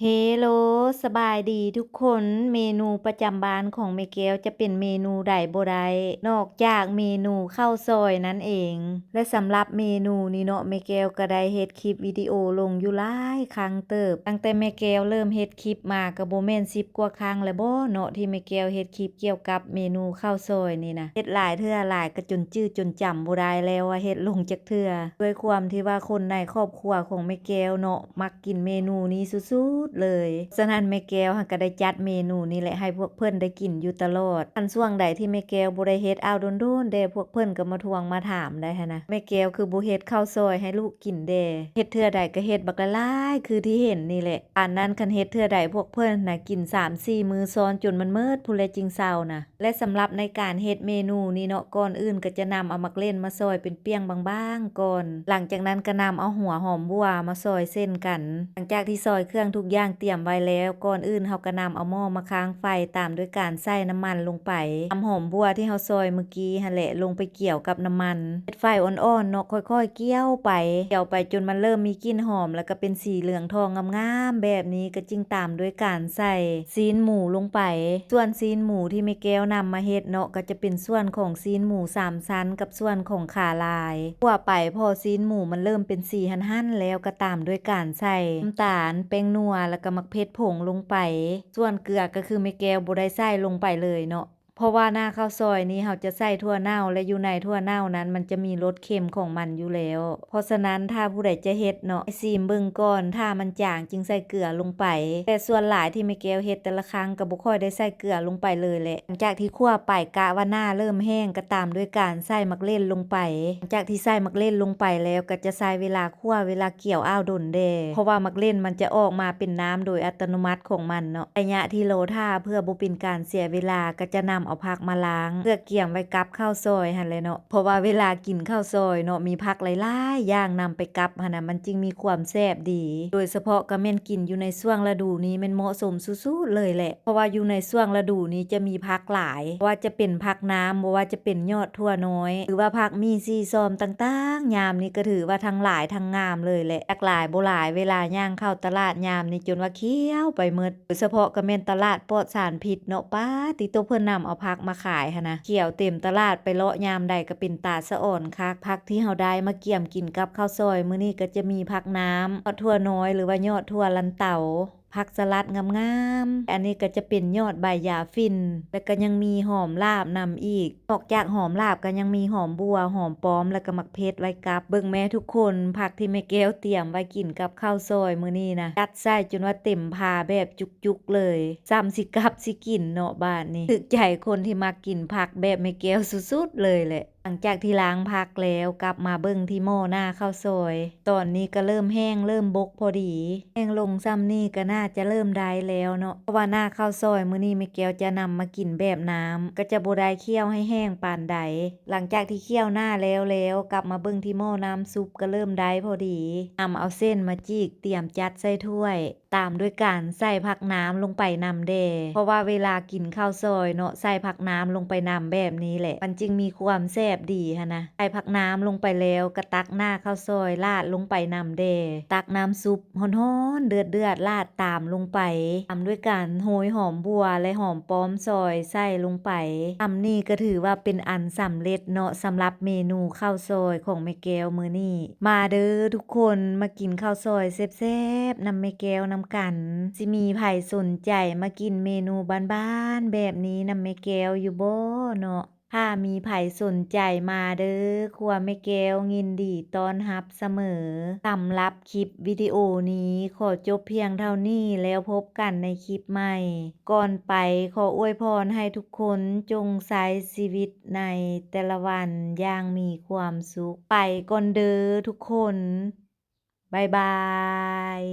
ເຮໂລ ສະບາຍດີທຸກຄົນ. ເມນູປະຈຳບ້ານຂອງແມ່ແກ້ວຈະເປັນເມນູໃດບໍ່ໄດ້ ນອກຈາກເມນູເຂົ້າຊອຍນັ້ນເອງ. ແລະ ສຳລັບເມນູນີ້ເນາະ ແມ່ແກ້ວກໍໄດ້ເຮັດຄລິບວິດີໂອລົງຢູ່ຫຼາຍຄັ້ງເຕີບ. ຕັ້ງແຕ່ແມ່ແກ້ວເລີ່ມເຮັດຄລິບມາກໍບໍ່ແມ່ນສິບກວ່າຄັ້ງແລ້ວບໍເນາະ ທີ່ແມ່ແກ້ວເຮັດຄລິບກ່ຽວກັບເມນູເຂົ້າຊອຍນີ້ນະ. ເຮັດຫຼາຍເທື່ອຫຼາຍກໍຈົນຈື່ຈົນຈຳບໍ່ໄດ້ແລ້ວວ່າເຮັດລົງຈັກເທື່ອ. ດ້ວຍຄວາມທີ່ວ່າຄົນໃນຄອບຄົວຂອງແມ່ແກ້ວເນາະ ມັກ ກິນເມນູນີ້ສຸດໆເລີຍ. ສະນັ້ນແມ່ແກ້ວຫັ້ນກໍໄດ້ຈັດເມນູນີ້ແຫຼະໃຫ້ພວກເພິ່ນໄດ້ກິນຢູ່ຕະຫຼອດ. ຄັນຊ່ວງໃດທີ່ແມ່ແກ້ວບໍ່ໄດ້ເຮັດ ອ້າວ ດົນໆແດ່ ພວກເພິ່ນກໍມາທວງມາຖາມໄດ໋ຫັ້ນນະ ແມ່ແກ້ວຄືບໍ່ເຮັດເຂົ້າຊອຍໃຫ້ລູກກິນແດ່. ເຮັດເທື່ອໃດກໍເຮັດບັກຫຼາຍໆ ຄືທີ່ເຫັນນີ້ແຫຼະ. ປານນັ້ນຄັນເຮັດເທື່ອໃດພວກເພິ່ນນະກິນສາມສີ່ມື້ຊ້ອນຈົນມັນໝົດພຸ້ນແຫຼະຈຶ່ງເຊົານະ. ແລະ ສຳລັບໃນການເຮັດເມນູນີ້ເນາະ ກ່ອນອື່ນກໍຈະນຳເອົາໝາກເລັ່ນມາຊອຍເປັນປ່ຽງບາງໆກ່ອນ. ຫຼັງຈາກນັ້ນກໍນຳເອົາຫົວຫອມບົ່ວມາຊອຍເຊັ່ນກັນ. ຫຼັງຈາກທີ່ຊອຍເຄື່ອງທຸກຢ່າງຕຽມໄວ້ແລ້ວ, ກ່ອນອື່ນເຮົາກໍນຳເອົາໝໍ້ມາຄ້າງໄຟ ຕາມດ້ວຍການໃສ່ນ້ຳມັນລົງໄປ. ນຳຫອມບົ່ວທີ່ເຮົາຊອຍມື້ກີ້ຫັ້ນແຫຼະ ລົງໄປກ່ຽວກັບນ້ຳມັນ. ເຮັດໄຟອ່ອນໆເນາະ, ຄ່ອຍໆກ່ຽວໄປ, ກ່ຽວໄປຈົນມັນເລີ່ມມີກິ່ນຫອມ ແລ້ວກໍເປັນສີເຫຼືອງທອງງາມໆແບບນີ້, ກໍຈຶ່ງຕາມດ້ວຍການ ໃສ່ຊີ້ນໝູລົງໄປ. ສ່ວນຊີ້ນໝູທີ່ແມ່ແກ້ວນຳມາເຮັດເນາະ ກໍຈະເປັນສ່ວນຂອງຊີ້ນໝູສາມຊັ້ນກັບສ່ວນຂອງຂາລາຍ. ຂົ້ວໄປພໍຊີ້ນໝູມັນເລີ່ມເປັນສີຫັນໆແລ້ວ ກໍຕາມດ້ວຍການໃສ່ນ້ຳຕານ, ແປ້ງນົວ ແລ້ວກໍໝາກເຜັດຜົງລົງໄປ. ສ່ວນເກືອກໍຄືແມ່ແກ້ວບໍ່ໄດ້ໃສ່ລົງໄປເລີຍເນາະ. ເພາະວ່າໜ້າເຂົ້າຊອຍນີ້ເຮົາຈະໃສ່ຖົ່ວເນົ່າ ແລະ ຢູ່ໃນຖົ່ວເນົ່ານັ້ນມັນຈະມີລົດເຄັມຂອງມັນຢູ່ແລ້ວ. ເພາະສະນັ້ນຖ້າຜູ້ໃດຈະເຮັດເນາະ ໃຫ້ຊີມເບິ່ງກ່ອນ, ຖ້າມັນຈາງຈຶ່ງໃສ່ເກືອລົງໄປ. ແຕ່ສ່ວນຫຼາຍທີ່ແມ່ແກ້ວເຮັດແຕ່ລະຄັ້ງກໍບໍ່ຄ່ອຍໄດ້ໃສ່ເກືອລົງໄປເລີຍແຫຼະ. ຫຼັງຈາກທີ່ຂົ້ວໄປກະວ່າໜ້າເລີ່ມແຫ້ງ ກໍຕາມດ້ວຍການໃສ່ໝາກເລັ່ນລົງໄປ. ຫຼັງຈາກທີ່ໃສ່ໝາກເລັ່ນລົງໄປແລ້ວ ກໍຈະໃຊ້ເວລາ ຂົ້ວເວລາກ່ຽວອ້າວດົນແດ່ ເພາະວ່າໝາກເລັ່ນມັນຈະອອກມາເປັນນ້ຳໂດຍອັດຕະໂນມັດຂອງມັນເນາະ. ໄລຍະທີ່ລໍຖ້າເພື່ອບໍ່ເປັນການເສຍເວລາ ກໍຈະນຳເອົາຜັກມາລ້າງ ເພື່ອກຽມໄວ້ກັບເຂົ້າຊອຍຫັ້ນແຫຼະເນາະ. ເພາະວ່າເວລາກິນເຂົ້າຊອຍເນາະ ມີຜັກຫຼາຍໆຢ່າງນຳໄປກັບຫັ້ນນະ ມັນຈຶ່ງມີຄວາມແຊບດີ. ໂດຍສະເພາະກໍແມ່ນກິນຢູ່ໃນຊ່ວງລະດູນີ້ແມ່ນເໝາະສົມສຸດໆເລີຍແຫຼະ ເພາະວ່າຢູ່ໃນຊ່ວງລະດູນີ້ຈະມີຜັກຫຼາຍ ບໍ່ວ່າຈະເປັນຜັກນ້ຳ ບໍ່ວ່າຈະເປັນຍອດຖົ່ວນ້ອຍ ຫຼືວ່າຜັກໝີ່ສີຊອມຕ່າງໆ ຍາມນີ້ກໍຖືວ່າທັງຫຼາຍທັງງາມເລີຍແຫຼະ. ຈັກຫຼາຍບໍ່ຫຼາຍ ເວລາຍ່າງເຂົ້າຕະຫຼາດຍາມນີ້ຈົນວ່າຂຽວໄປໝົດ. ໂດຍສະເພາະກໍແມ່ນຕະຫຼາດປອດສານພິດເນາະ, ປາດຕິໂຕ ເພິ່ນນຳເອົາຜັກມາຂາຍຫັ້ນນະ ຂຽວເຕັມຕະຫຼາດ, ໄປເລາະຍາມໃດກໍເປັນຕາສະອອນຄັກ. ຜັກທີ່ເຮົາໄດ້ມາກຽມກິນກັບເຂົ້າຊອຍມື້ນີ້ກໍຈະມີຜັກນ້ຳ, ຍອດຖົ່ວນ້ອຍ ຫຼືວ່າຍອດຖົ່ວລັນເຕົາ, ຜັກສະຫຼັດງາມໆ. ອັນນີ້ກໍຈະເປັນຍອດໃບຢາຝິ່ນ ແລ້ວກໍຍັງມີຫອມລາບນຳອີກ. ນອກຈາກຫອມລາບກໍຍັງມີຫອມບົ່ວ, ຫອມປ້ອມ ແລ້ວກໍໝາກເຜັດໄວ້ກັບ. ເບິ່ງແມ້ທຸກຄົນ, ຜັກທີ່ແມ່ແກ້ວຕຽມໄວ້ກິນກັບເຂົ້າຊອຍມື້ນີ້ນະ ຈັດໃສ່ຈົນວ່າເຕັມພາແບບຈຸກໆເລີຍ. ສ່ຳຊິກັບຊິກິນເນາະບາດນີ້. ຖືກໃຈຄົນທີ່ມັກກິນຜັກແບບແມ່ແກ້ວສຸດໆເລີຍແຫຼະ. ຫຼັງຈາກທີ່ລ້າງຜັກແລ້ວ ກັບມາເບິ່ງທີ່ໝໍ້ໜ້າເຂົ້າຊອຍ. ຕອນນີ້ກໍເລີ່ມແຫ້ງ ເລີ່ມບົກພໍດີ. ແຫ້ງລົງສ່ຳນີ້ກໍໜ້າຈະເລີ່ມໄດ້ແລ້ວເນາະ, ເພາະວ່າໜ້າເຂົ້າຊອຍມື້ນີ້ແມ່ແກ້ວຈະນຳມາກິນແບບນ້ຳ ກໍຈະບໍ່ໄດ້ຂ້ຽວໃຫ້ແຫ້ງປານໃດ. ຫຼັງຈາກທີ່ຂ້ຽວໜ້າແລ້ວແລ້ວ ກັບມາເບິ່ງທີ່ໝໍ້ນ້ຳຊຸບກໍເລີ່ມໄດ້ພໍດີ. ນຳເອົາເສັ້ນມາຈີກ ຕຽມຈັດໃສ່ຖ້ວຍ ຕາມດ້ວຍການໃສ່ຜັກນ້ຳລົງໄປນຳແດ່ ເພາະວ່າເວລາກິນເຂົ້າຊອຍເນາະ ໃສ່ຜັກນ້ຳລົງໄປນຳແບບນີ້ແຫຼະ ມັນຈຶ່ງມີຄວາມແຊບດີຫັ້ນນະ. ໃສ່ຜັກນ້ຳລົງໄປແລ້ວກໍຕັກໜ້າເຂົ້າຊອຍລາດລົງໄປນຳແດ່ ຕັກນ້ຳຊຸບຮ້ອນໆເດືອດໆລາດຕາມລົງໄປ ຕາມດ້ວຍການໂຮຍຫອມບົ່ວ ແລະ ຫອມປ້ອມຊອຍໃສ່ລົງໄປ. ສ່ຳນີ້ກໍຖືວ່າເປັນອັນສຳເລັດເນາະ ສຳລັບເມນູເຂົ້າຊອຍຂອງແມ່ແກ້ວມື້ນີ້. ມາເດີທຸກຄົນ ມາກິນເຂົ້າຊອຍແຊບໆນຳແມ່ແກ້ວນຳກັນ. ຊິມີໃຜສົນໃຈມາກິນເມນູບ້ານໆແບບນີ້ນຳແມ່ແກ້ວຢູ່ບໍ່ເນາະ? ຖ້າມີໃຜສົນໃຈມາເດີ ຄົວແມ່ແກ້ວຍິນດີຕ້ອນຮັບສະເໝີ. ສຳລັບຄລິບວິດີໂອນີ້ຂໍຈົບພຽງເທົ່ານີ້ ແລ້ວພົບກັນໃນຄລິບໃໝ່. ກ່ອນໄປ ຂໍອວຍພອນໃຫ້ທຸກຄົນຈົ່ງໃຊ້ຊີວິດໃນແຕ່ລະວັນຢ່າງມີຄວາມສຸກ. ໄປກ່ອນເດີທຸກຄົນ. ບາຍບາຍ.